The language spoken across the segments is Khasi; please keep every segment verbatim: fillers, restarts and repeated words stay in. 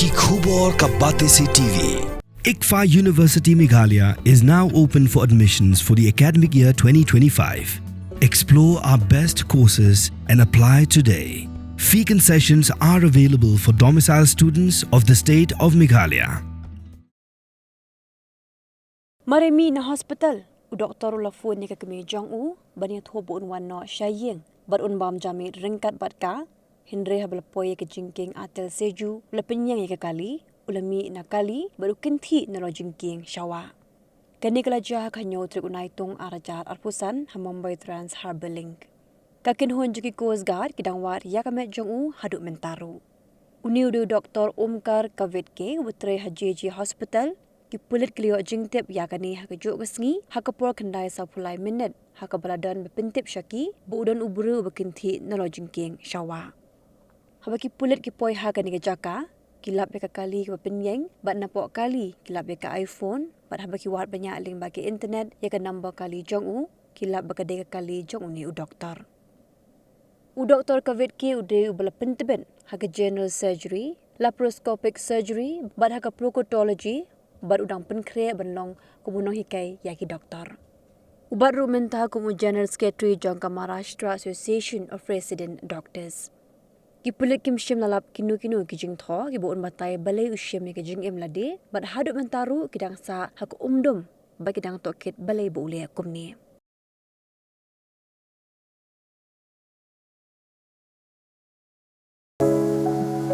Khubor ka Batesi T V. ICFAI University Meghalaya is now open for admissions for the academic year twenty twenty-five. Explore our best courses and apply today. Fee concessions are available for domicile students of the state of Meghalaya. Mar mih na hospital, u doktor u la phone ïa ka kmie jong u, ban ïathuh ba un wan noh sha ïing bad un bam ja miet ryngkat bad ka. Hynrei haba la poi ïa ka jingkieng Atel Seju, u la pynïeng ïa ka kali, u la mih na kali bad u kynthih na la jingkieng sha wah. Kane ka la jia ha ka hynñiew tarik u Naitung ar hajar arphew san ha Mumbai Trans Harbour Link. Ka kynhun jong ki Coast Guard ki dang wad ïa ka met jong u haduh mynta ruh. Une u dei u doktor Omkar Kavitke, uba trei ha J J Hospital. Ki pulit ki la ïoh jingtip ïa kane ha kajuh ka sngi, ha ka por khyndai sawphew lai minit, ha kaba la don ba pyntip sha ki ba u don u briew uba kynthih na la jingkieng sha wah. Haba ki pulit ki poi ha kane ka jaka, ki lap ïa ka kali kaba pynïeng, bad napoh kali ki lap ïa ka iPhone, bad haba ki wad bniah lyngba ka internet ïa ka number kali jong u, ki lap ba ka dei ka kali jong une u doktor. U doktor Kavitke u dei uba la pyntbit ha ka general surgery, laparoscopic surgery bad ha ka proctology, bad u dang pynkhreh ban long kum u nonghikai ïa ki doktor. U bat ruh mynta kum u general secretary jong ka Maharashtra Association of Resident Doctors. Ki pulit kim shym la lap kino kino ki jingthoh kiba un batai balei u shim ïa ka jingim lade, bad haduh mynta ruh ki dang sah ha ka umdum bad ki dang tohkit balei ba u leh kumne.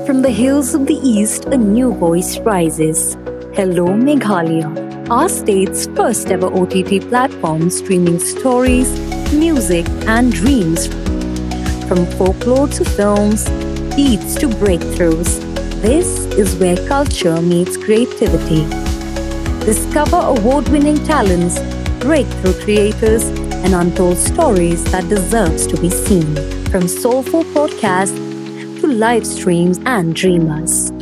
From the hills of the East, a new voice rises. Hello, Meghalaya, our state's first ever O T T platform, streaming stories, music, and dreams. From folklore to films, beats to breakthroughs, this is where culture meets creativity. Discover award winning talents, breakthrough creators, and untold stories that deserves to be seen. From soulful podcasts to live streams and dreamers,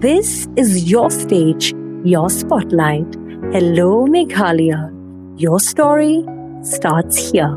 this is your stage, your spotlight. Hello, Meghalaya. Your story starts here.